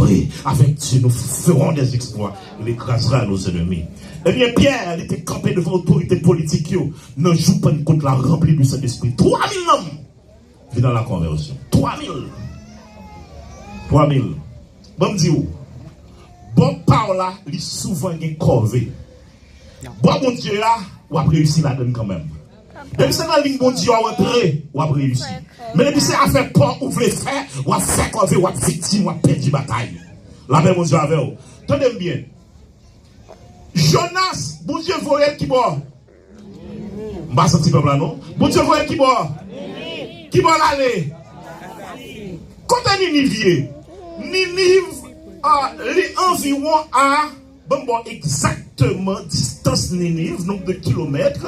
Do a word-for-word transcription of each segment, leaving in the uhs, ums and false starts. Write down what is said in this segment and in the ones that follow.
Paix. Avec Dieu, nous ferons des exploits. Il écrasera nos ennemis. Ebyen, Pyè, li te kanpe devan otorite politik yo nan jou Pannkot la, ranpli de Sentespri. Twa mil nonm vin nan lakonvèsyon. Twa mil. Twa mil. Ban m di w, bò pa w la, li souvan gen kòve. Bò Bondye a, w ap reyisi ladann kanmenm. Depi se nan liy Bondye a w antre, w ap reyisi. Men depi se afè pa w ou vle fè, w ap fè kòve, w ap viktim, w ap pèdi batay. Lapè Bondye avè w. Tande m byen. Jonas, Bondye voye l kibò? M pa santi pèp la non. Bondye voye l kibò? Kibò l ale? Kote Niniv ye? Niniv, ah, li anviwon a, ban m ba w egzakteman distans Niniv, nonb de kilomèt.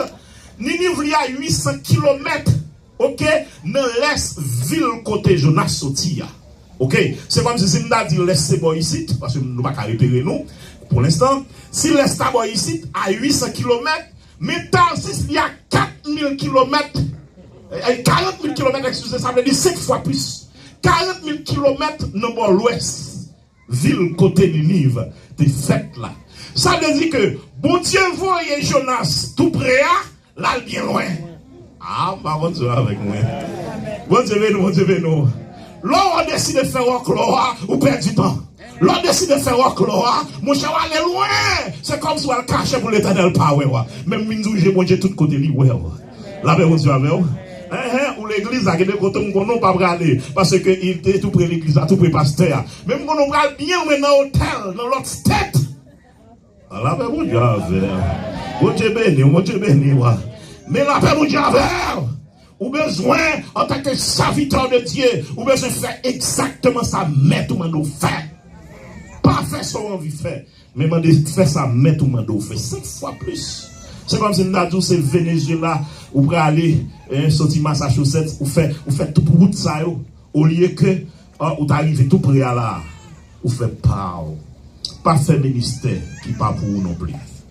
Niniv li a uit san kilomèt, oke, nan lès vil kote Jonas soti a. Oke, se kòmsi si m ta di lès se bò isit, paske nou pa ka repere nou, pou lenstan. Si lès ta bò isit, a uit san kilomèt, men Tasis li a kat mil kilomèt, eh, karant mil kilomèt, eskize, sa vle di senk fwa plis. Karant mil kilomèt nan bò lwès vil kote Niniv te fèt la. Sa vle di ke Bondye voye Jonas tou pre a, l al byen lwen. A, m pa konn si w avèk mwen. Bondye beni w, Bondye beni w. Lè w deside fè wòklò a, ou pèdi tan. Lè w deside fè wòklò a, monchè, w ale lwen. Se kòmsi w al kache pou Letènèl pa wè w. Men m vin di w, je Bondye tout kote, li wè w. Lapè Bondye avè w. Enhen, ou legliz la, gen de kote m konnen w pa prale, paske li te tou pre legliz la, tou pre pastè a. Men m konnen w pral byen lwen nan otèl, nan lòt state. Lapè Bondye avè w. Bondye beni w, Bondye beni w. Men lapè Bondye avè w. Ou bezwen, antanke sèvitè de Dye, ou bezwen fè egzakteman sa mèt ou mande w fè. Pa fè sa w anvi fè. Men mande, fè sa mèt ou mande w fè senk fwa plis. Se kòmsi m ta di w se Venezuela, ou prale, eh, soti Massachusetts, ou fè, ou fè tout wout sa yo, olye ke, ah, ou ta rive tou pre a la, ou fè pa w. Pa fè ministè ki pa pou ou non plis.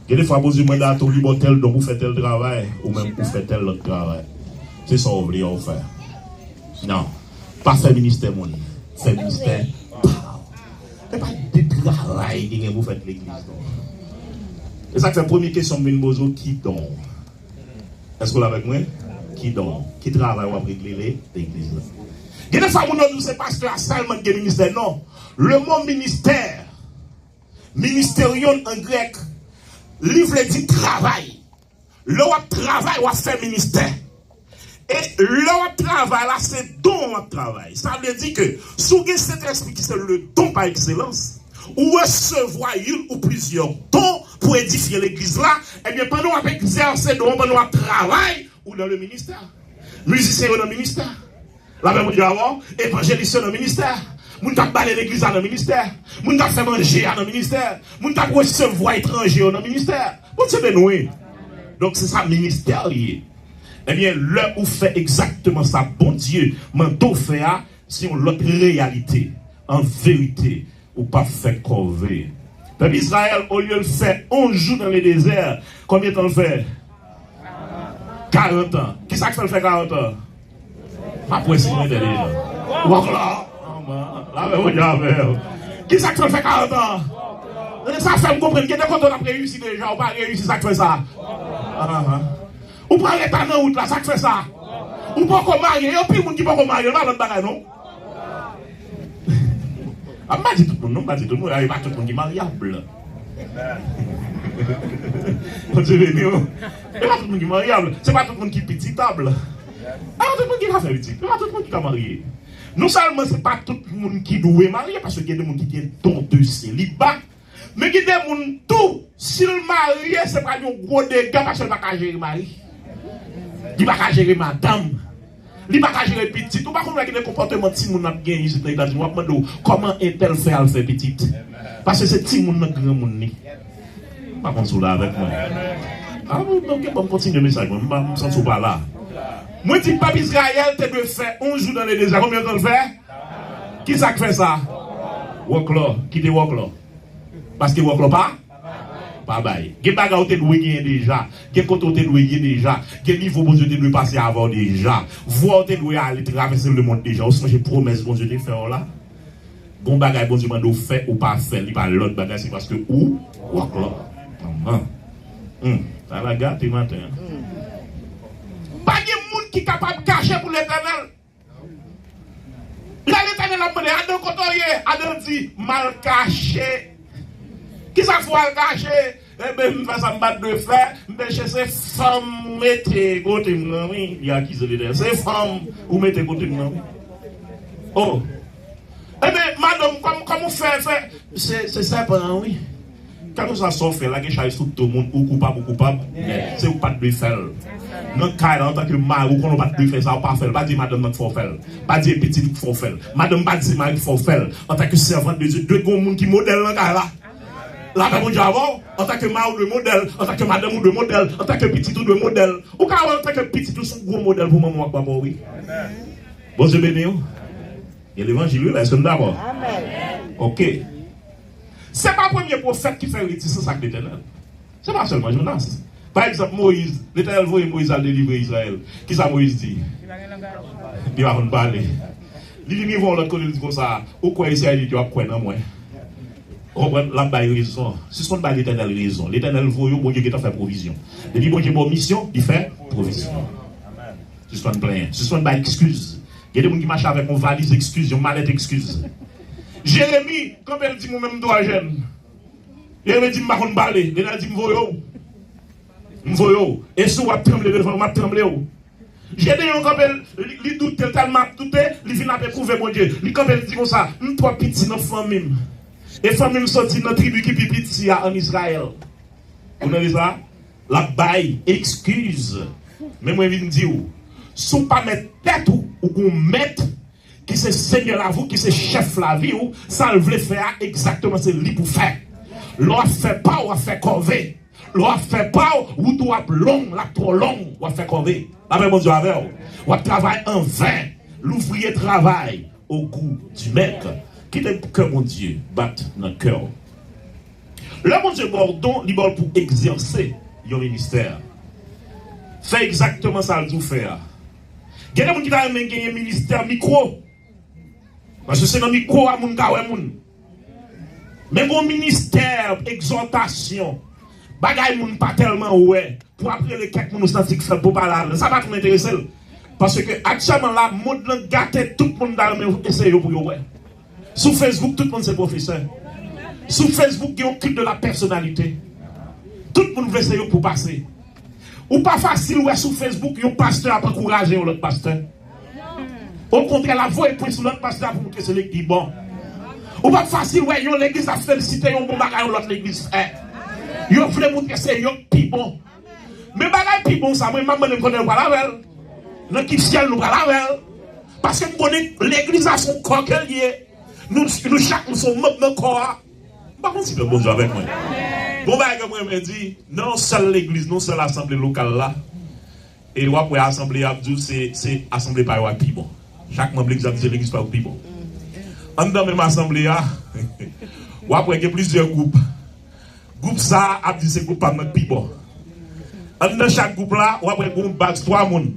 Gen de fwa Bondye mande a tou li ba w tèl don pou fè tèl travay, ou menm ou fè tèl lòt travay. Se sa w vle a w fè. Non. Pa fè ministè moun. Fè ministè pa w. E pa de travay ki gen pou fèt legliz non. E sa k fè premye kesyon m vin poze w, ki don w? Èske w la avèk mwen? Ki don w? Ki travay w ap regle le legliz la? Gen de fwa moun yo di w se pastè a sèlman ki gen ministè. Non. Le mo ministè, ministerion an grèk, li vle di travay. Lè w ap travay, w ap fè ministè. E lè w ap travay la, se don w ap travay. Sa vle di ke si w gen Sentespri ki se le don pa ekselans, ou resevwa youn ou plizyè don pou edifye legliz la, ebyen, pandan w ap egzèse don, pandan w ap travay, ou dans le ministère. Mizisyen yo nan ministè. Lapè Bondye avè w, evanjelis yo nan ministè. Moun k ap bale legliz la nan ministè. Moun k ap fè manje a nan ministè. Moun k ap resevwa etranje yo nan ministè. Bondye beni w. Donk, se sa ministè li ye. Ebyen, lè ou fè egzakteman sa Bondye mande w fè a, se yon lòt reyalite. An verite, ou p ap fè kòve. Pèp Izrayèl, olye l fè onz jou nan le dezè, konbyen tan l fè? Karant an. Kisa k fè l fè karant an? M ap wè si nou entèlijan. Wòklò. Lapè Bondye avè w. Kisa k fè l fè karant an? Sa fè m konprann gen de kote w t ap reyisi deja, ou pa reyisi, sa k fè sa? Ahan. Ou pran reta nan wout la, sa k fè sa? Ou poko marye, gen anpil moun ki poko marye, pa lòt bagay non. A, m pa di tout moun non, m pa di tout moun, e pa tout moun ki maryab. Bondye beni w. E pa tout moun ki maryab, se pa tout moun ki pititab. E pa tout moun ki ka fè pitit, e pa tout moun ki ka marye. Non sèlman se pa tout moun ki dwe marye, paske gen de moun ki gen don de seliba, men gen de moun tou, si l marye, se pral yon gwo dega paske l pa ka jere mari. Li pa ka jere madanm. Li pa ka jere pitit. Ou pa konn wè gen de konpòteman timoun ap genyen isit nan Etazini. W ap mande w, kòman entèl fè al fè pitit? Paske se timoun nan granmoun li. M pa konn si w la avèk mwen. A, bon, ok, bon, m kontinye mesaj mwen. M pa, m santi w pa la. Mwen di pèp Izrayèl te dwe fè onz jou nan le dezè. Konbyen tan l fè? Kisa k fè sa? Wòklò. Kite wòklò. Paske wòklò pa, pa bay. Gen bagay ou te dwe genyen deja. Gen kote ou te dwe ye deja. Gen nivo Bondye te dwe pase avè w deja. Vwa ou te dwe ale travèse lemonn deja. Ou sonje pwomès Bondye te fè w la? Gon bagay Bondye mande w fè, ou pa fè, li pa lòt bagay, se paske ou wòklò. Manman. Hmm. Sa va gate maten an. Pa gen moun ki kapab kache pou Letènèl. Lè Letènèl ap mande Adan kote w ye, Adan di, "M al kache." Kisa k fè w al kache? Enben, m fè sa m pa t dwe fè, m peche, se fanm ou mete kote m nan, wi. Li akize Letènèl. Se fanm ou mete kote m nan, wi. Oh. Enben, madanm, kòm, kòm ou fè, fè, se, se sèpan an, wi. Kèlkeswa sa w fè la, gen chay sou do moun, ou koupab, ou koupab nèt. Se ou pa t dwe fè l. Nan kay la, antanke mari, ou konnen ou pa t dwe fè sa, ou pa fè l. Pa di madanm nan k fè w fè l. Pa di pitit ou k fè w fè l. Madanm pa di mari k fè w fè l. Antanke sèvant de Dye, dwe gen yon moun ki modèl nan kay la. Lapè Bondye avè w. Antanke mari ou dwe modèl. Antanke madanm ou dwe modèl. Antanke pitit ou dwe modèl. Ou ka wè antanke pitit ou se yon gwo modèl pou manman w ak papa w, wi. Bondye beni w. Gen levanjil, wi, la, èske nou dakò? Amèn. Ok. Se pa premye pwofèt ki fè retisans ak Letènèl. Se pa sèlman Jonas. Pa egzanp, Moyiz, Letènèl voye Moyiz al delivre Izrayèl. Kisa Moyiz di? Li pa konn pale. Li vin rive yon lòt kote, li di konsa, "Ou kwè Izrayelit yo ap kwè nan mwen?" Ou konprann? L ap bay rezon. Sispann bay Letènèl rezon. Letènèl voye w, Bondye gentan fè pwovizyon. Depi Bondye ba w misyon, li fè pwovizyon. Sispann plenyen. Sispann bay ekskiz. Gen de moun ki mache avèk yon valiz ekskiz, yon malèt ekskiz. Jeremi, kanpe l di, "Mwen menm m twò jèn." Jeremi di, "M pa konn pale." Letènèl di, "M voye w. M voye w. E si w ap tranble devan m, m ap tranble w." Jedeyon kanpe l, li, li doute, tèlman ap doute, li fin ap epwouve Bondye. Li kanpe, li di konsa, "M twò piti nan fanmi m. E fanmi m soti nan tribi ki pi piti a ann Izrayèl." Ou tande sa? L ap bay ekskiz. Men mwen vin di w, si w pa mèt tèt ou, ou gon mèt ki se Senyè lavi w, ki se chèf lavi w, sa l vle fè a, egzakteman se li pou fè. Lè w ap fè pa w, w ap fè kòve. Lè w ap fè pa w, wout ou ap long, l ap twò long, w ap fè kòve. Lapè Bondye avè w. W ap travay an ven. L'ouvrier travaille au goût du maître. Kite kè Bondye bat nan kè w. Lè Bondye ba w don, li ba w l pou egzèse yon ministè. Fè egzakteman sa l di w fè a. Gen de moun ki ta renmen genyen ministè mikwo. Paske se nan mikwo a moun ka wè moun. Men gon ministè egzòtasyon, bagay moun pa tèlman wè, pou ap rele kèk moun ou santi k fèb pou pale avè l. Sa pa t enterese l. Paske aktyèlman la, mond lan gate, tout moun ta renmen eseye yo pou yo wè. Sou Facebook, tout moun se pwofesè. Sou Facebook, gen yon culte de la personnalité. Tout moun vle se yo k pou pase. Ou pa fasil wè sou Facebook yon pastè ap ankouraje yon lòt pastè. Okontrè, l ap voye pwen sou lòt pastè a pou montre se li k pi bon. Ou pa fasil wè yon legliz ap felisite yon bon bagay yon lòt legliz fè. Yo vle montre se yo k pi bon. Men bagay pi bon sa, mwen, m ap mande m kote yo pral avè l. Nan ki syèl nou pral avè l. Paske m konnen legliz la se yon kò ke l ye. Nou, nou chak nou se yon manm nan kò a. M pa konn si pèp Bondye avèk mwen. Bon bagay ke mwen renmen di, nan yon sèl legliz, nan yon sèl asanble lokal la, e w ap wè asanble a ap di w se, se asanble pa yo a k pi bon. Chak manm legliz ap di se legliz pa yo k pi bon. Anndan menm asanble a, w ap wè gen plizyè gwoup. Gwoup sa a ap di se gwoup pa m nan k pi bon. Anndan chak gwoup la, w ap wè gen yon baz twa moun.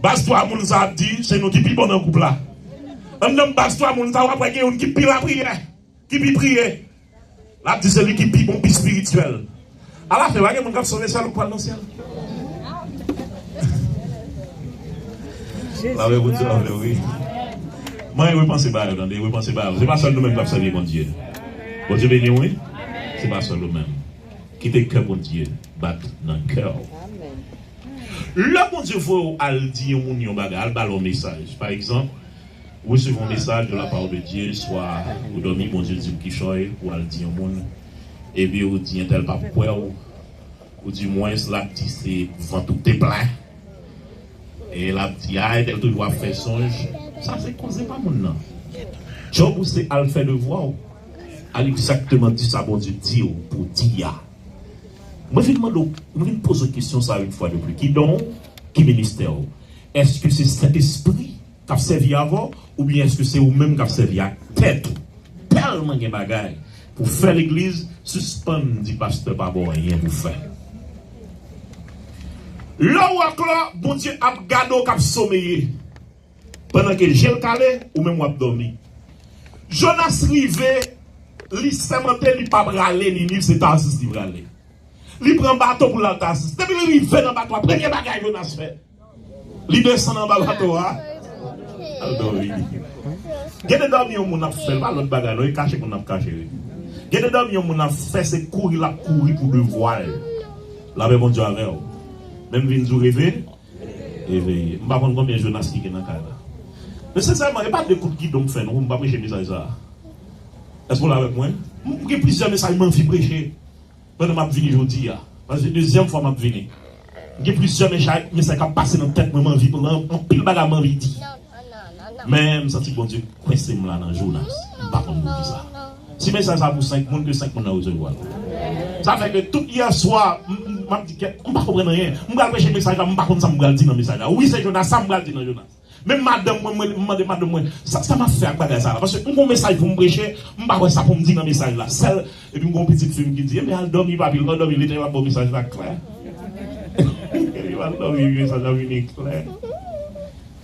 Baz twa moun sa ap di se nou ki pi bon nan gwoup la. Anndan baz twa moun sa, w ap wè gen youn ki pi lapriyè, ki pi priye. L ap di se li ki pi bon, pi espirityèl. Alafen, pa gen moun k ap sove sèl ou k pral nan syèl. Lapè Bondye avè w, wi. Mwen, repanse ba yo, tande, repanse ba yo. Se pa sèl nou menm k ap sèvi Bondye. Bondye beni w, wi. Se pa sèl ou menm. Kite kè Bondye bat nan kè w. Lè Bondye voye w al di yon moun yon bagay, al ba l yon mesaj. Pa egzanp, ou resevwa yon mesaj de la part de Dieu, swa ou dòmi, Bondye di w kichòy, ou al di yon moun, epi ou di entèl p ap kwè w, ou di mwens l ap di se vant ou k te plen. E l ap di, a, entèl toujou ap fè sonj. Sa se koze pa moun nan. Djòb ou se al fè devwa w. Al egzakteman di sa Bondye di w pou w di a. Mwen vin mande w, mwen vin poze w kesyon sa yon fwa de pli. Ki don w? Ki ministè w? Èske se Sentespri k ap sèvi avè w, oubyen èske se ou menm k ap sèvi ak tèt ou? Tèlman gen bagay pou fè legliz, sispann di pastè pa ba w anyen pou fè. Lè w wè klò, Bondye ap gade w k ap someye. Pandan ke je l kale, ou menm w ap dòmi. Jonas rive, li sèmante li p ap rale Niniv, se Tasis li prale. Li pran bato pou l al Tasis. Depi l rive nan bato a, premye bagay Jonas fè, li desann anba bato a, al dòmi. Gen de dòmi yon moun ap fè, pa lòt bagay non, e kache moun ap kache wi. Gen de dòmi yon moun ap fè, se kouri l ap kouri pou devwa l. Lapè Bondye avè w. Men m vin di w reve, eveye. M pa konn konbyen Jonas ki gen nan kay la. Men sensèman, e pa de kout gidon m fè non pou m pa preche mesaj sa a. Èske w la avèk mwen? M gen plizyè mesaj m anvi preche pandan m ap vini jodi a. Paske se dezyèm fwa m ap vini. M gen plizyè mesaj, mesaj k ap pase nan tèt mwen, m anvi pran anpil bagay m anvi di. Men m santi Bondye kwense m la nan Jonas. M pa konn poukisa. Si mesaj sa pou senk moun, ke senk moun nan resevwa l. Sa fè ke tout yè swa, m, m, m ap di kèt, m pa konprann anyen. M pral preche mesaj la, m pa konn sa m pral di nan mesaj la. Wi, se Jonas, sa m pral di nan Jonas. Menm madanm mwen, mwen, m mande madanm mwen, sa, sa m ap fè ak bagay sa la? Paske m gon mesaj pou m preche, m pa wè sa pou m di nan mesaj la. Sèl, epi m gon pitit fi m ki di, "Ebyen, al dòmi, papi, lè w dòmi, Letènèl ap ba w mesaj la klè." Epi m al dòmi, mesaj la vini klè.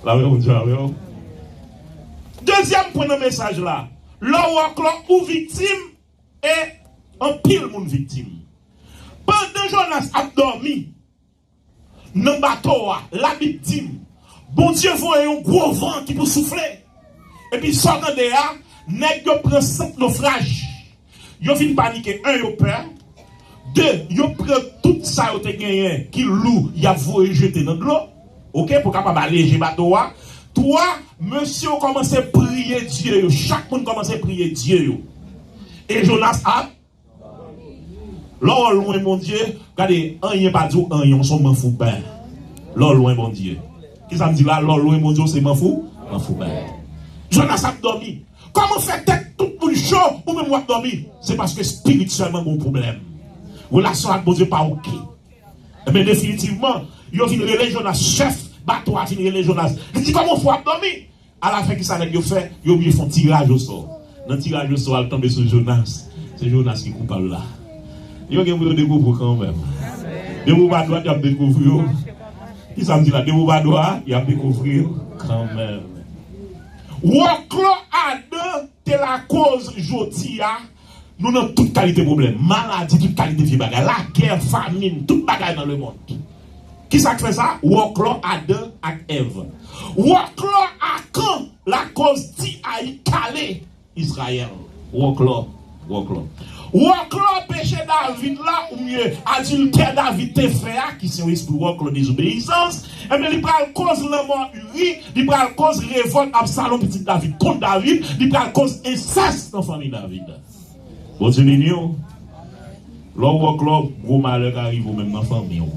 Lapè Bondye avè w. Dezyèm pwen nan mesaj la, lè w wòklò, ou viktim e anpil moun viktim. Pandan Jonas ap dòmi nan bato a, Labib di m, Bondye voye yon gwo van ki pou soufle. Epi sa w tande a, nèg yo pran sant nofraj. Yo vin panike. En, yo pè. De, yo pran tout sa yo te genyen ki lou, y ap voye jete nan dlo. Oke, pou kapab aleje bato a. Twa, mesye yo kòmanse priye dye yo. Chak moun kòmanse priye dye yo. E Jonas ap Lè w lwen Bondye, gade, anyen pa di w anyen, w se yon manfouben. Lè w lwen Bondye. Kisa m di la? Lè w lwen Bondye, w se manfou, manfouben. Jonas ap dòmi. Kòman fè tèt tout moun cho, ou menm w ap dòmi? Se paske espirityèlman gen yon pwoblèm. Relasyon ak Bondye pa oke. Ebyen, definitivman, yo vin rele Jonas, chèf bato a vin rele Jonas. Li di, "Kòman w fè w ap dòmi?" Alafen, kisa nèg yo fè? Yo bliye fè yon tiraj osò. Nan tiraj osò a, l tonbe sou Jonas. Se Jonas ki koupab la. Yo gen pou yo dekouvri w kanmenm. Depi w pa dwat, y ap dekouvri w. Kisa m di la? Depi w pa dwat, y ap dekouvri w kanmenm. Wòklò adan te lakoz jodi a, nou nan tout kalite pwoblèm, maladi, tout kalite vye bagay, lagè, famin, tout bagay nan lemonn. Kisa k fè sa? Wòklò Adan ak Èv. Wòklò Akan lakoz ti Ayik kale Izrayèl. Wòklò, wòklò. Wòklò peche David la, oubyen adiltè David te fè a, ki se yon espri wòklò dezobeyisans, ebyen, li pral koz lanmò Uri, li pral koz revòlt Absalon, pitit David, kont David, li pral koz ensès nan fanmi David. Bondye beni w. Lè w wòklò, gwo malè ka rive w menm nan fanmi w.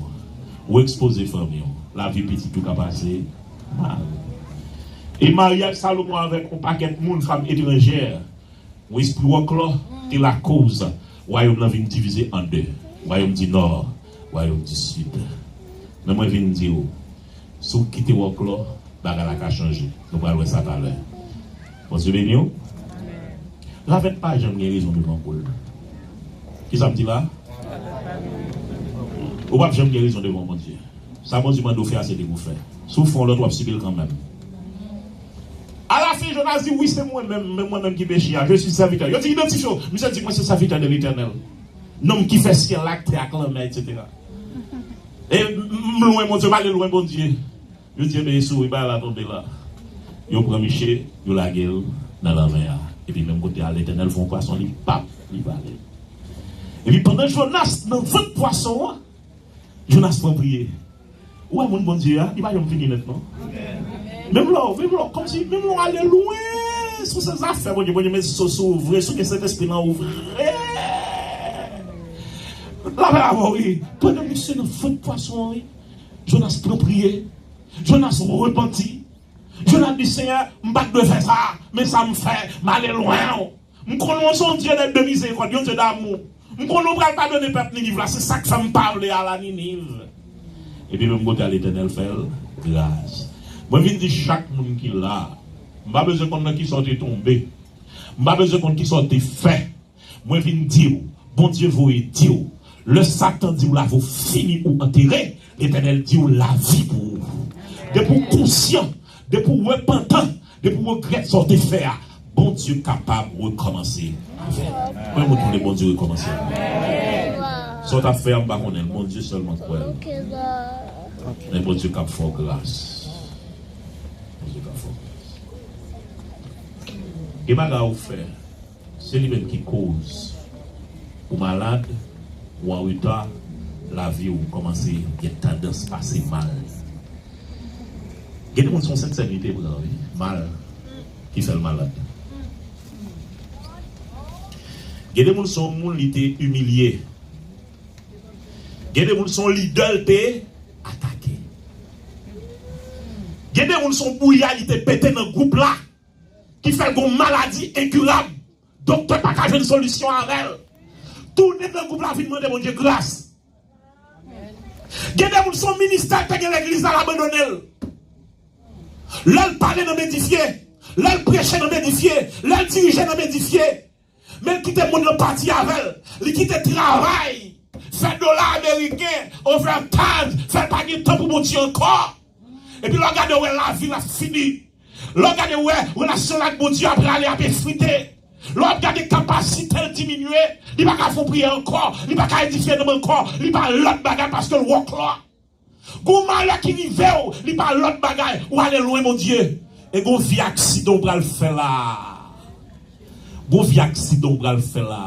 Ou ekspoze fanmi w. Lavi pitit ou ka pase mal. E maryaj Salomon avèk yon pakèt moun, fanm etranjè, yon espri wòklò, te lakoz wayòm nan vin divize an de. Wayòm di nò, wayòm di sid. Men mwen vin di w, si w kite wòklò, bagay la ka chanje. Nou pral wè sa talè. Bondye beni w. Ravèt pa janm gen rezon devan kou l. Kisa m di la? Ou p ap janm gen rezon devan Bondye. Sa Bondye mande w fè a, se li pou w fè. Si w fè yon lòt, w ap sibi l kanmenm. Alafen, Jonas di, "Wi, se mwen menm, men mwen menm ki peche a. Je suis serviteur." Yo di, "Idantifye w." Misye di, "Mwen se serviteur de l'Éternel. Nonm ki fè syèl la, ak tè a, ak lanmè, etsetera." E m, m lwen Bondye, m ale lwen Bondye. Yo di, "Ebyen, e sou wi, bagay la tonbe la." Yo pran misye, yo lage l nan lanmè a. Epi menm kote a, Letènèl fè yon pwason, li pap, li vale l. Epi pandan Jonas nan vant pwason an, Jonas pran priye. Ou wè moun Bondye a, li pa janm fini nèt non. Menm lè w, menm lè w, kòmsi, menm lè w ale lwen, si w se zafè Bondye, Bondye met so sou ou vre, si w gen Sentespri nan ou vre. Lapè avè w, wi. Pandan misye nan vant pwason an, wi. Jonas pran priye. Jonas repanti. Jonas di, "Senyè, m pa t dwe fè sa, men sa m fè, m ale lwen w. M konnen w se yon Dye de, de mizerikòd, yon Dye damou. M konnen w pral padone pèp Niniv la, se sa k fè m pa vle al a Niniv." Epi menm kote a, Letènèl fè l gras. Mwen vin di chak moun ki la, m pa bezwen konn nan kisa w te tonbe. M pa bezwen konn kisa w te fè. Mwen vin di w, Bondye voye di w, lè Satan di w lavi w fini, ou antere, Letènèl di w lavi pou ou. Depi w konsyan, depi w repantan, depi w regrèt sa w te fè a, Bondye kapab rekòmanse avè l. Konbyen moun ki vle Bondye rekòmanse avè l? Sa w t ap fè a, m pa konnen l. Bondye sèlman k wè l. Men Bondye k ap fè w gras. Bondye k ap fè w gras. Gen bagay ou fè, se li menm ki koz ou malad, ou an reta, lavi w kòmanse gen tandans pase mal. Gen de moun se yon sèt sèl li te pran, wi, mal, ki fè l malad. Gen de moun se yon moun li te imilye. Gen de moun se yon lidè l te atake. Gen de moun se yon bouya li te pete nan gwoup la ki fè l gon maladi enkirab. Doktè pa ka jwenn solisyon avè l. Tounen nan gwoup la vin mande Bondye gras. Gen de moun se yon ministè l te gen legliz la, l abandone l. Lè l pale nan medifye, lè l preche nan medifye, lè l dirije nan medifye. Men l kite moun nan pati avè l. Li kite travay, fè dola ameriken, overtime, fè l pa gen tan pou Bondye ankò. Epi lè w gade, w wè lavi l ap fini. Lè w gade, w wè relasyon l ak Bondye ap rale, ap efrite. Lè w ap gade, kapasite l diminye. Li pa ka fè yon priyè ankò. Li pa ka edifye nanm ankò. Li pa lòt bagay paske l wòklò. Gon malè ki rive w, li pa lòt bagay, ou ale lwen Bondye. E gon vye aksidan ou pral fè la. Gon vye aksidan ou pral fè la.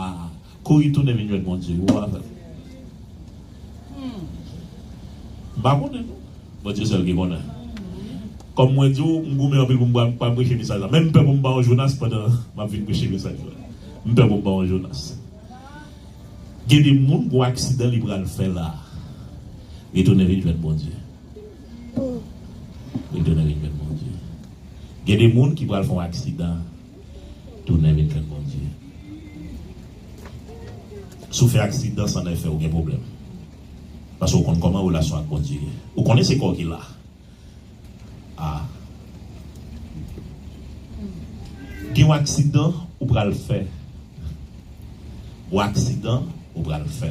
Kouri tounen vin jwenn Bondye. Ou wè afè. M pa konnen non. Bondye sèl ki konnen. Kòm mwen di w, m goumen anpil pou m pral preche mesaj la. Men m pè pou m pa yon Jonas pandan m ap vin preche mesaj la. M pè pou m pa yon Jonas. Gen de moun gon aksidan li pral fè la. Retounen vin jwenn Bondye. Retounen vin jwenn Bondye. Gen de moun ki pral fè yon aksidan. Tounen vin jwenn Bondye. Si w fè aksidan san efè, ou gen pwoblèm. Paske w konn kòman relasyon ak Bondye ye. Ou konnen se kò w ki la. Ah. Gen yon aksidan ou pral fè. Yon aksidan ou pral fè.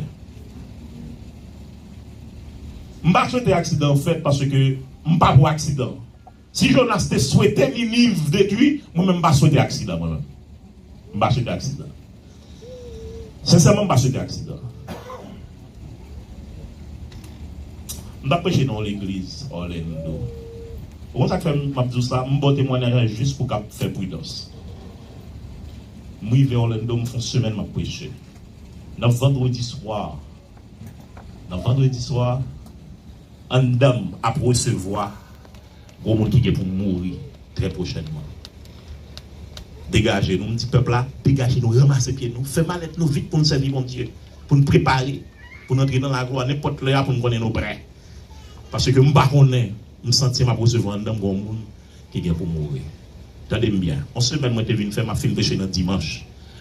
M pa swete aksidan fèt paske m pa pou aksidan. Si Jonas te swete Niniv detwi, mwen menm m pa swete aksidan mwen menm. M pa swete aksidan. Sensèman, m pa swete aksidan. M t ap preche nan yon legliz Orlando. Ou konn sa k fè m ap di w sa? M ba w temwayaj la jis pou w kab fè pridans. M rive Orlando, m fè yon semèn m ap preche. Nan vandredi swa, nan vandredi swa, anndan m ap resevwa gon moun ki gen pou mouri trè pwochènman. Degaje nou, m di pèp la, degaje nou, ranmase pye nou, fè malèt nou vit pou n sèvi Bondye, pou n prepare, pou n antre nan laglwa nenpòt lè a, pou n konnen nou prè. Paske m pa konnen, m santi m ap resevwa anndan m gon moun ki gen pou mouri. Tande m byen, yon semèn mwen te vin fè, m ap fin preche nan dimanch,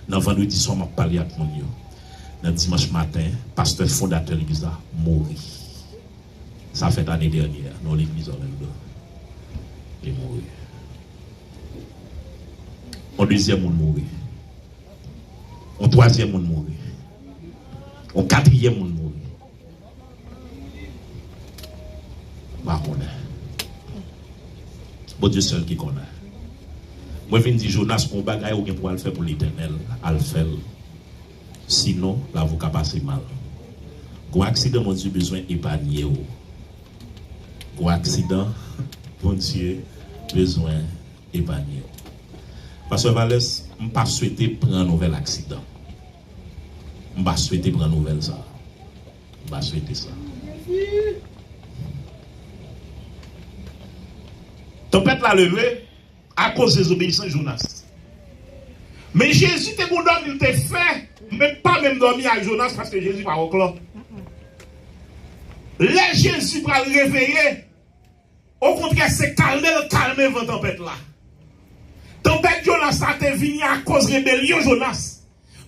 nan vandredi swa m ap pale ak moun yo. Nan dimanch maten, pastè fondatè legliz la mouri. Sa fèt ane dènyè a, nan legliz Orlando. Li mouri. Yon dezyèm moun mouri. Yon twazyèm moun mouri. Yon katriyèm moun mouri. M pa konnen. Bondye sèl ki konnen. Mwen vin di Jonas, gon bagay ou gen pou al fè pou Letènèl, al fè l. Sinon, lavi w ka pase mal. Gon aksidan, Bondye bezwen epanye w. Gon aksidan, Bondye bezwen epanye w. Pastè Valès, m pa swete pran nouvèl aksidan. M pa swete pran nouvèl sa. M pa swete sa. Tanpèt la leve, akoz dezobeyisans Jonas. Men Jezi te gon dòmi l te fè, men pa menm dòmi ak Jonas, paske Jezi pa wòklò. Lè Jezi pral reveye, okontrè, se kalme l kalme van tanpèt la. Tanpèt Jonas la te vini akoz rebelyon Jonas.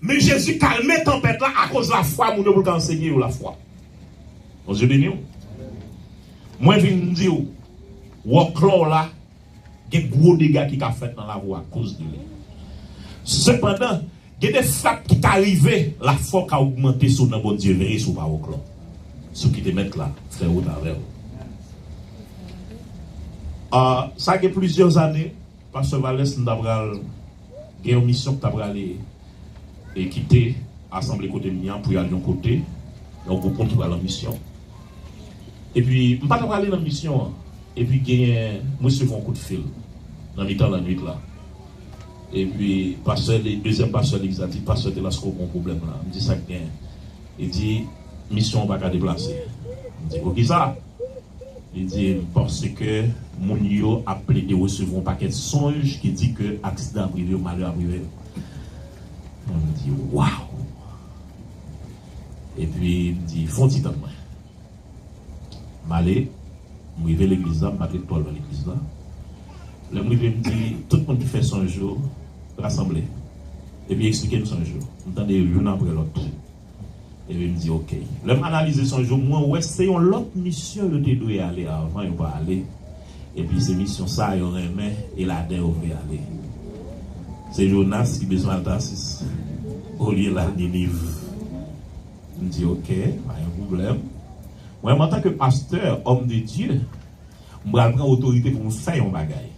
Men Jezi kalme tanpèt la akoz lafwa moun yo pou l ka ansenye yo lafwa. Bondye beni w. Mwen vin di w, wòklò w la, gen gwo dega ki ka fèt nan lavi w akoz de li. Sepandan, gen de frap ki ka rive, lafwa w ka ogmante si w nan Bondye, veye si w pa wòklò. Si w kite Mèt la fè wout avè w. Ah, sa gen plizyè ane, Pastè Valès, m ta pral Gen yon misyon ki ta prale e kite asanble kote m ye a pou y al yon kote, yon gwoup moun ki pral an misyon. Epi, m pa ta prale nan misyon an. Epi, genyen, m resevwa yon kout fil nan mitan lannwit la. Epi, pastè, dezyèm pastè legliz la di, "Pastè Telasco, gen yon pwoblèm la." M di, "Sa k gen?" Li di, "Misyon an pa ka deplase." M di, "Poukisa?" Li di, "Paske moun yo ap plede resevwa yon pakèt sonj ki di ke aksidan ap rive yo, malè ap rive yo." M di, "Waw!" Epi m di, "Fè yon ti tann mwen." M ale, m rive legliz la, m pa t ret twò lwen legliz la. Lè m rive, m di, "Tout moun ki fè sonj yo, rasanble. Epi eksplike m sonj yo." M tande yo youn apre lòt. Epi m di, "Ok." Lè m analize sonj yo, mwen wè se yon lòt misyon yo te dwe ale avan, yo pa ale. Epi se misyon sa yo renmen, e ladan yo vle ale. Se Jonas ki bezwen al Tasis, olye l al Niniv. M di, "Ok, pa gen pwoblèm." Mwen, antanke pastè, òm de Dye, m pral pran otorite pou m fè yon bagay.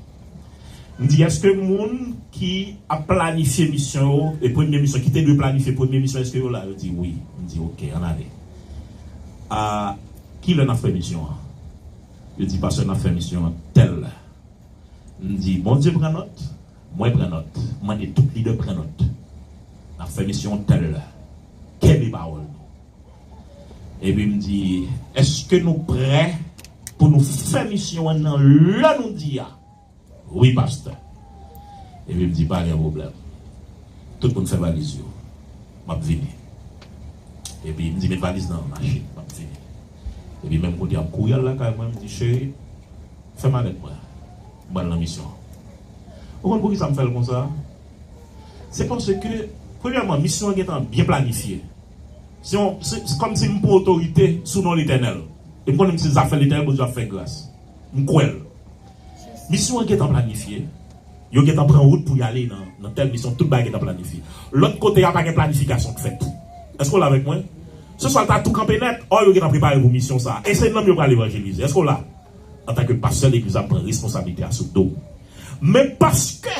M di, "Èske moun ki ap planifye misyon yo, e premye misyon, ki te dwe planifye premye misyon, èske yo la?" Yo di, "Wi." M di, "Ok, ann ale." "A, kilè n ap fè misyon an?" Yo di, "Pastè, n ap fè misyon an tèl lè." M di, "Bondye pran nòt, mwen pran nòt, m mande tout lidè pran nòt. N ap fè misyon an tèl lè. Kenbe pawòl nou." Epi m di, "Èske nou prè pou nou fè misyon an nan lè nou di a?" "Wi, pastè." Epi m di, "Pa gen pwoblèm. Tout moun fè valiz yo. M ap vini." Epi m di, "Met valiz nan machin, m ap vini." Epi menm kote ap kouri al lakay mwen, m di, "Cheri, fè malèt mwen. M pral nan misyon an." Ou konn poukisa m fè l konsa? Se paske, premyèman, misyon an gentan byen planifye. Se yon, se, se kòmsi m pran otorite sou non Letènèl. E m konnen m se zafè Letènèl, Bondye ap fè gras. M kwè l. Misyon an gentan planifye. Yo gentan pran wout pou y ale nan, nan tèl misyon. Tout bagay gentan planifye. Lòt kote a, pa gen planifikasyon k fèt. Èske w la avèk mwen? Se swa l ta tou kanpe nèt, ò, yo gentan prepare pou misyon sa a. E se nanm yo pral evanjelize. Èske w la? Antanke pastè legliz la, m pran responsablite a sou do m. Men paske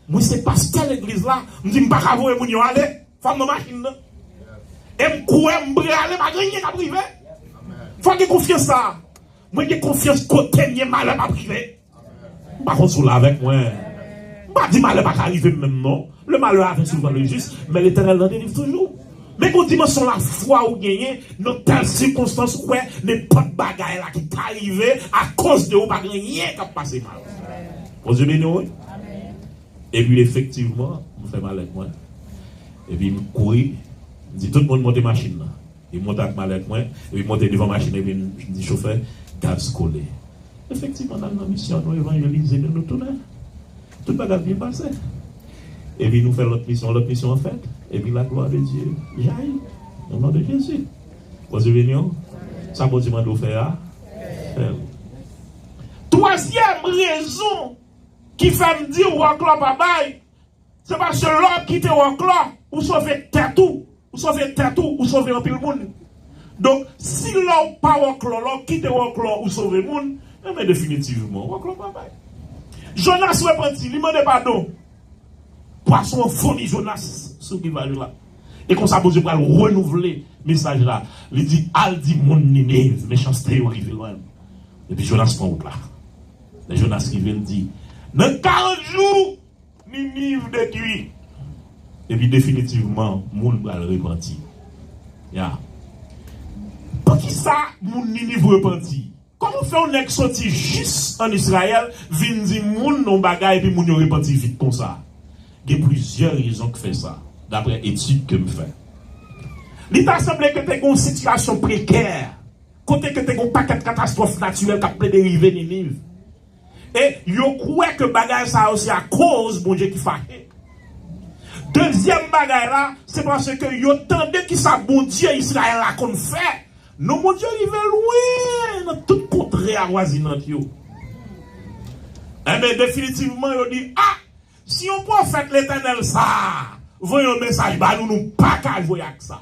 mwen se pastè legliz la, m di m pa ka voye moun yo ale. Fò m nan machin nan. E m kwè m prale, pa gen anyen k ap rive. Fò gen konfyans sa a. Mwen gen konfyans kote m ye, malè p ap rive. M pa konn si w la avèk mwen. M pa di malè pa ka rive m menm non. Le malheur avance souvent le juste, men Letènèl nan delivre toujours. Men gon dimansyon lafwa ou genyen nan tèl sikonstans ou kwè nenpòt bagay la ki ka rive akoz de ou pa gen anyen k ap pase mal. Bondye beni w, wi. Epi efektivman, m fè malèt mwen. Epi m kouri, m di tout moun monte machin nan. Li monte ak malèt mwen, epi monte devan machin, epi m di chofè, "Gaz kole." Efektivman, n al nan misyon, nou evanjelize, nou, nou tounen. Tout bagay byen pase. Epi nou fè lòt misyon, lòt misyon an fèt. Epi la gloire de Dieu jaillit. Au nom de Jésus. Bondye beni w. Sa Bondye mande w fè a, fè l. Twazyèm rezon ki fè m di w wòklò pa bay, se paske lè w kite wòklò, ou sove tèt ou, ou sove tèt ou, ou sove anpil moun. Donk, si lè w pa wòklò, lè w kite wòklò, ou sove moun, enben definitivman, wòklò pa bay. Jonas repanti, li mande padon. Pwason an vomi Jonas sou rivaj la. E konsa Bondye pral renouvle mesaj la. Li di, "Al di moun Niniv, mechanste yo rive lwen." Epi Jonas pran wout la. Lè Jonas rive, l di, "Nan karant jou, Niniv detwi." Epi definitivman, moun pral repanti. Ya. Poukisa moun Niniv repanti? Kòman w fè yon nèg soti jis ann Izrayèl vin di moun yon bagay epi moun yo repanti vit konsa? Gen plizyè rezon k fè sa, daprè etid ke m fè. Li ta sanble ke te gen yon sitiyasyon prekè, kote ke te gen yon pakèt katastwòf natirèl k ap plede rive Niniv. E yo kwè ke bagay sa yo se akoz Bondye ki fache. Dezyèm bagay la, se paske yo tande kisa Bondye Izrayèl la konn fè. Non Bondye rive lwen nan tout kontrè avwazinant yo. Enben, definitivman, yo di, "A, si yon pwofèt Letènèl sa a voye yon mesaj ba nou, nou pa ka jwe ak sa."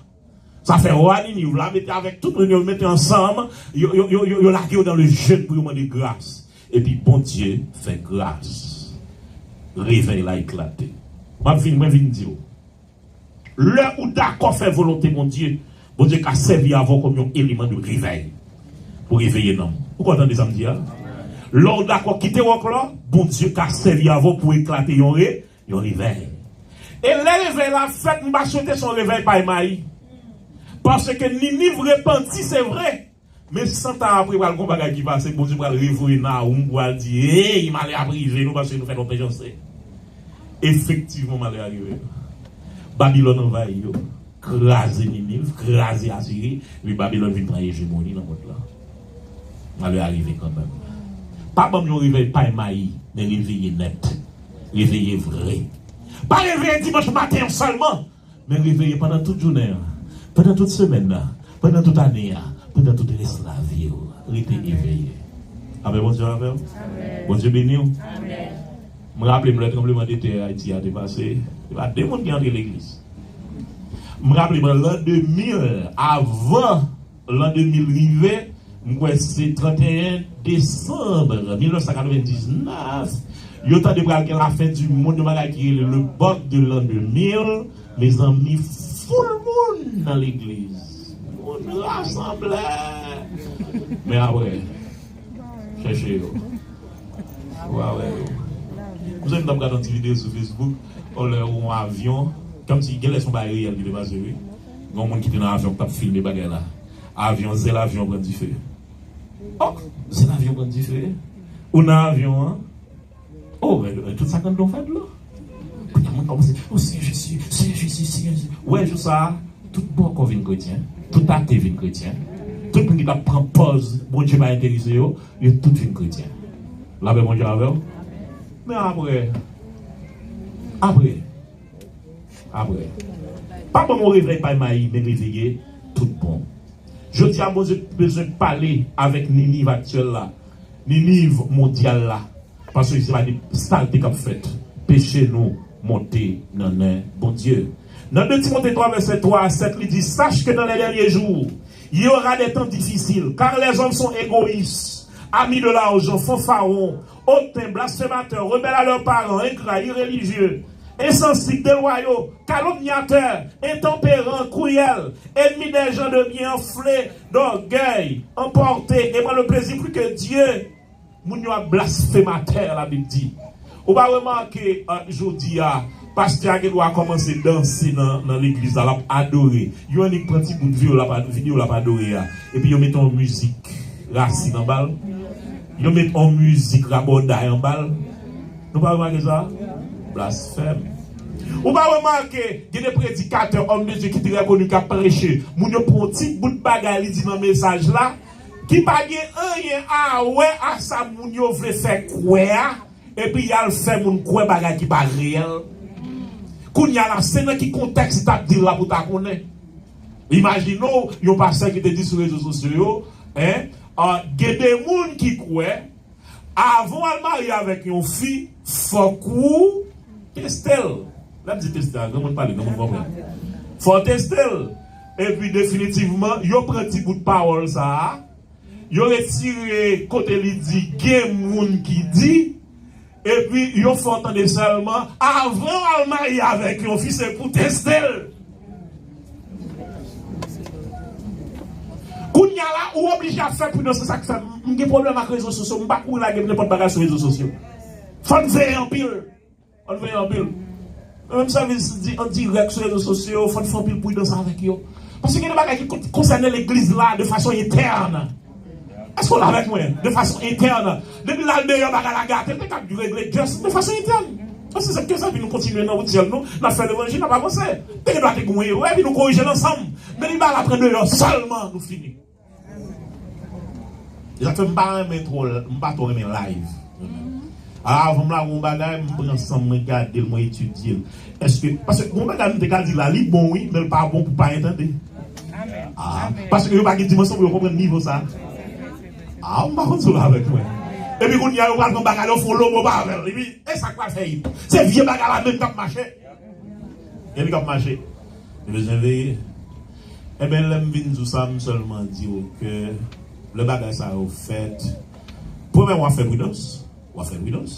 Sa fè wa Niniv la mete avèk tout moun yo mete ansanm, yo, yo, yo, yo, yo lage yo dans le jeûne pou yo mande gras. Epi Bondye fè gras. Revèy la eklate. M ap vin, mwen vin di w. Lè ou dakò fè volonte Bondye, Bondye ka sèvi avè w kòm yon eleman de revèy pou reveye nanm ou. Ou konn tande sa m di a? Lè w dakò kite wòklò, Bondye ka sèvi avè w pou eklate yon re, yon revèy. E lè revèy la fèt, m pa swete se yon revèy pay mayi. Paske Niniv repanti, se vre. Men san tan apre, pral gon bagay ki pase, Bondye pral revoye Nawoum pou al di, hey, malè ap rive nou paske nou fè twòp mechanste. Efektivman, malè a rive. Babilòn anvayi yo, kraze Niniv, kraze Asiri, epi Babilòn vin pran ejemoni nan mond lan. Malè a rive kanmenm. Pa ban m yon revèy pay mayi, men reveye nèt. Reveye vre. Pa reveye dimanch maten an sèlman. Men reveye pandan tout jounen an, pandan tout semèn nan, pandan tout ane a, pandan tout rès lavi w. Rete eveye. Amèn, Bondye avè w. Bondye beni w. M raple m lè tranblemanntè Ayiti a te pase, se pa de moun ki antre legliz. M raple m an lan de mil, avan lan de mil rive, m kwè se tranteyen desanm mil nèf san katrevendiznèf, yo tande pral gen lafen di monn, yon bagay ki rele le bug de l'an deux mille. Mezanmi, foul moun nan legliz. Moun rasanble. Men apre, chèche yo. Ou a wè yo. Kouzen m t ap gade yon ti videyo sou Facebook, yon lè yon avyon, kòmsi gen lè se yon bagay reyèl ki te pase, wi. Gen yon moun ki te nan avyon ki t ap filme bagay la. Avyon, zèl avyon pran dife. Oh, zèl avyon pran dife. Ou nan avyon an. Oh, men, men tout sa k anndan w fè dlo. Kounye a, moun kòmanse, oh, Seyè Jezi, Seyè Jezi, Seyè Jezi. Ou wè, jou sa a, tout bòkò vin kretyen. Tout ate vin kretyen. Tout moun ki t ap pran pòz Bondye pa enterese yo, yo tout vin kretyen. Lapè Bondye avè w. Men apre, apre, apre. Pa ban m yon revèy pay mayi, men reveye tout bon. Jodi a, Bondye bezwen pale avèk Niniv aktyèl la, Niniv mondyal la, paske se pa de salte k ap fèt. Peche nou monte nan nen Bondye. Nan de Timote twa, vèsè twa a sèt, li di, sache que dans les derniers jours, il y aura des temps difficiles, car les hommes sont égoïstes, amis de l'argent, fanfarons, hautains, blasphémateurs, rebelles à leurs parents, ingrats, irréligieux, insensibles, déloyaux, calomniateurs, intempérants, cruels, ennemis des gens de bien, enflés d'orgueil, emportés, aimant le plaisir plus que Dieu. Moun yo ap blasfematè, Labib di. Ou pa remake, euh, jodi a, pastè a gen dwa kòmanse danse nan, nan legliz la, l ap adore. Yo annik pran ti bout videyo l ap ad-, videyo l ap adore a. Epi yo mete yon mizik rasin anba l. Yo met yon mizik rabòday anba l. Nou pa remake sa? Blasfèm. Ou pa remake, gen de predikatè, òm de Dye ki trè koni, k ap preche. Moun yo pran yon ti bout bagay li di nan mesaj la, ki pa gen anyen a wè a sa moun yo vle fè kwè a, epi y al fè moun kwè bagay ki pa reyèl. Kounye a la, se nan ki kontèks li t ap di l la pou w ta konnen. Imajine w, yon pastè ki te di sou rezo sosyo yo, en, ah, gen de moun ki kwè, avan w al marye avèk yon fi, fòk ou teste l. Lè m di teste a, granmoun pale, granmoun konprann. Fò w teste l. Epi definitivman, yo pran ti bout pawòl sa a, yo retire kote li di gen moun ki di, epi yo fè w tande sèlman, avan w al marye avèk yon fi, se pou teste l. Kounye a la, ou oblije ap fè pridans. Se sa k fè m, m gen pwoblèm ak rezo sosyo. M pa kouri lage nenpòt bagay sou rezo sosyo. Fò n veye anpil. Fò n veye anpil. Menm sèvis di an dirèk sou rezo sosyo, fò n fè anpil pridans avèk yo. Paske gen de bagay ki kon-, konsène legliz la de fason entèn. Èske w la avèk mwen? De fason entèn. Depi l al deyò, bagay la gate, l te ka regle just de fason entèn. Paske se ke sa, epi nou kontinye nan wout syèl nou, n ap fè levanjil, n ap avanse. Te gen dwa te gen yon erè, epi nou korije l ansanm. Men li ba l ap pran deyò sèlman, nou fini. E sa k fè m pa renmen twò, m pa twò renmen live. A, avan m lage yon bagay, m pran san m, mwen gade l, mwen etidye l. Èske, paske yon bagay m te ka di la, li bon wi, men l pa bon pou pa entande. A, paske yo pa gen dimansyon pou yo konprann nivo sa. A, m pa konn si w la avèk mwen. Epi kounye a, yo pral pran bagay la, yo fè yon lobo pa avè l. Epi, e sa k pral fè hit? Se vye bagay la menm k ap mache. Gen li k ap mache. Yo bezwen veye. Enben, lè m vin di w sa, m sèlman di w ke lè bagay sa yo fèt, premyèman, w ap fè pridans. W ap fè pridans.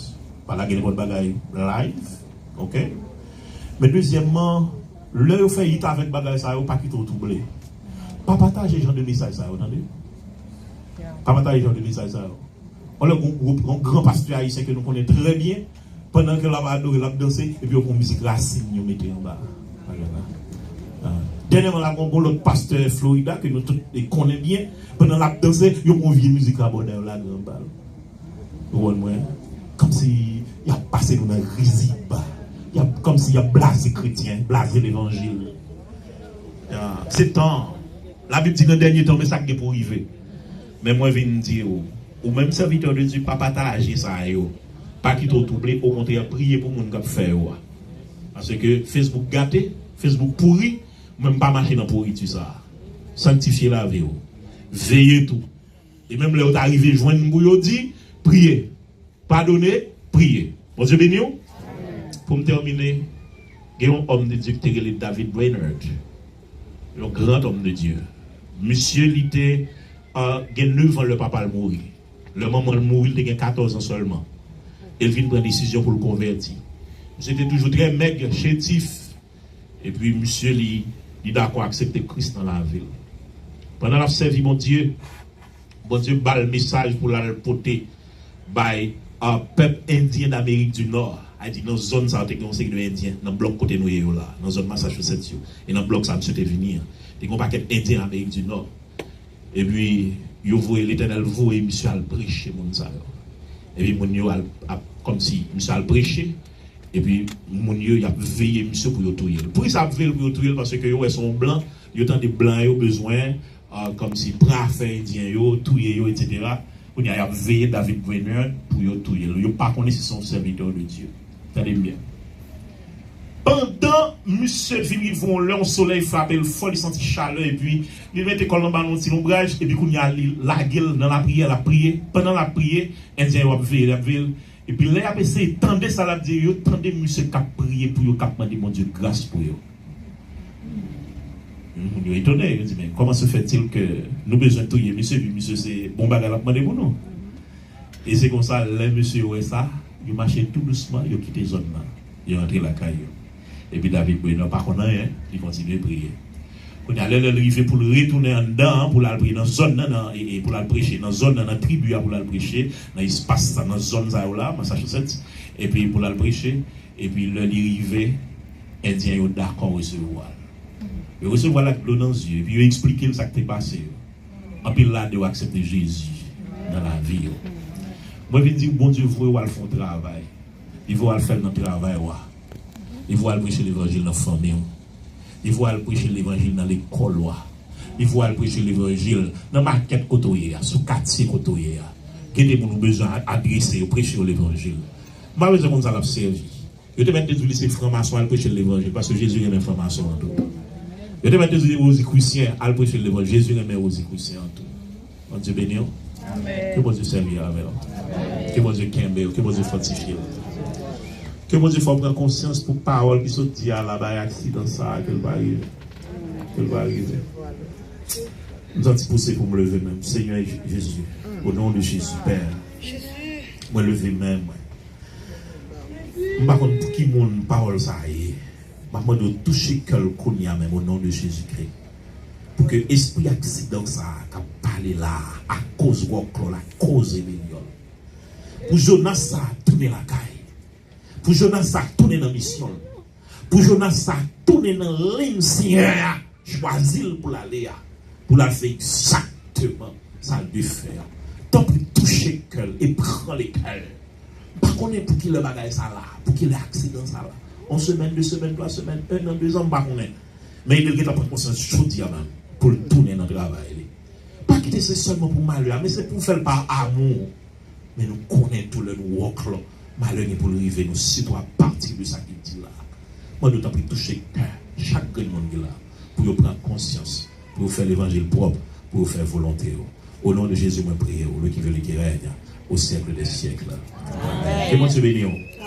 Pa lage nenpòt bagay live. Oke? Men dezyèmman, lè yo fè hit avèk bagay sa yo, pa kite w twouble. Pa pataje jan de mesaj sa yo, tande. Pa pataje jan de mesaj sa yo. Yon lè gon gwoup, yon gran pastè ayisyen ke nou konnen trè byen, pandan ke l ap adore, l ap danse, epi yo pran mizik rasin yo mete anba bagay la. Ah. Dènyèman la, gon, gon lòt pastè Florida ke nou tout konnen byen, pandan l ap danse, yo pran vye mizik rabòday yo lage anba l. Ou konprann mwen? Kòmsi y ap pase nou nan rizib. Y ap, kòmsi y ap blaze kretyen, blaze levanjil. Ah, se tan. Labib di nan dènye tan, men sa k gen pou rive. Men mwen vin di w, ou menm sèvitè de Dye, pa pataje sa yo. Pa kite w twouble, okontrè, priye pou moun k ap fè yo a. Paske Facebook gate, Facebook pouri, mwen m pa mache nan pouriti sa a. Sanktifye lavi w. Veye tou. E menm lè yo ta rive jwenn m pou yo di, priye. Padone, priye. Bondye beni w. Pou m tèmine, gen yon òm de Dye ki te rele David Brainerd. Yon gran òm de Dye. Misye, li te, ah, gen nèf an lè papa l mouri. Lè manman l mouri, li te gen katòz an sèlman. E l vin pran desizyon pou l konvèti. Misye te toujou trè mèg, chétif. Epi misye li, li dakò aksepte Kris nan lavi l. Pandan l ap sèvi Bondye, Bondye ba l mesaj pou l al pote bay, ah, pèp endyen d Amerik di Nò. A di nan zòn sa yo te gen yon seri de endyen nan blòk kote nou ye yo la, nan zòn Massachusetts yo. E nan blòk sa misye te vini an, te gen yon pakèt endyen Amerik di Nò. Epi yo voye, Letènèl voye misye al preche moun sa yo. Epi moun yo al, ap, kòmsi misye al preche, epi moun yo, y ap veye misye pou yo touye l. Poukisa y ap veye l pou yo touye l? Paske yo wè se yon blan, yo tande blan yo bezwen, ah, kòmsi pran afè endyen yo, touye yo, etsetera. Kounye a, y ap veye David Brainerd pou yo touye l. Yo pa konnen si se yon sèvitè de Dye. Tande m byen. Pandan misye vin rive yon lè, yon solèy frape l fò, li santi chalè, epi li mete kò l anba yon ti lonbraj, epi kounye a, li lage l nan lapriyè, l ap priye. Pandan l ap priye, endyen yo ap veye l, ap veye l. Epi lè y ap eseye tande sa l ap di, yo tande misye k ap priye pou yo, k ap mande Bondye gras pou yo. Moun yo etone, yo di, men comment se fait-il que nou bezwen touye misye, epi misye se bon bagay l ap mande pou nou? E se konsa, lè mesye yo wè sa, yo mache tou dousman, yo kite zòn nan. Yo rantre lakay yo. Epi David Brainerd pa konn anyen, li kontinye priye. Kounye a, lè, lè l rive pou l retounen anndan an, pou l al priye nan zòn nan, nan, e, e pou l al preche nan zòn nan, nan tribi a, pou l al preche nan espas sa, nan zòn sa yo la, Massachusetts, epi pou l al preche, epi lè li rive, Endyen yo dakò resevwa l. Yo resevwa l ak dlo nan zye, epi yo eksplike l sa k te pase yo. Anpil ladan yo aksepte Jezi nan lavi yo. Mwen vin di w, Bondye voye w al fè yon travay. Li voye w al fè l nan travay ou a. Li voye w al preche levanjil nan fanmi w. Li voye w al preche levanjil nan lekòl ou a. Li voye w al preche levanjil nan makèt kote w ye a, sou katye kote w ye a. Gen de moun ou bezwen a-, adrese yo, preche yo levanjil. M pa bezwen konn sa l ap sèvi. Yo te mèt te di w li se franmason, al preche l levanjil, paske Jezi renmen franmason an tou. Yo te mèt te di w li rosicrucien, al preche l levanjil, Jezi renmen rosicrucien an tou. Bondye beni w. Amèn. Ke Bondye sèvi avè w. Amèn. Ke Bondye kenbe w, ke Bondye fòtifye w. Ke Bondye fè w pran konsyans pou pawòl ki sot di a la, bay aksidan sa a, ke l pa rive. Ke l pa rive. M santi pouse pou m leve men m. Senyè Je-, Jezi, o non de Jezi, Pè, mwen leve men mwen. M pa konn pou ki moun pawòl sa a ye. M ap mande w touche kè l kounye a menm, o non de Jezikri. Pou ke espri aksidan sa a k ap pale la a, akoz wòklò l, akoz rebelyon l. Pou Jonas sa a tounen lakay. Pou Jonas sa a tounen nan misyon l. Pou Jonas sa a tounen nan liy Senyè a chwazi l pou l ale a, pou l al fè egzakteman sa l dwe fè a. Tanpri touche kè l e pran lepè l. M pa konnen pou kilè bagay sa la, pou kilè aksidan sa la. Yon semèn, de semèn, twa semèn, en an, dezan, m pa konnen. Men ede l gentan pran konsyans jodi a menm pou l tounen nan travay li. Pa kite se sèlman pou malè a, men se pou w fè l pa amou. Men nou konnen tou lè nou wòklò, malè gen pou l rive nou, sitou apati de sa ki di la. Mande w tanpri touche kè chak grenn moun ki la, pou yo pran konsyans, pou yo fè levanjil pwòp, pou yo fè volonte w. O non de Jezi, mwen priye w, le qui veut, le qui règne au siècle des siècles. Amèn. Ke Bondye beni w.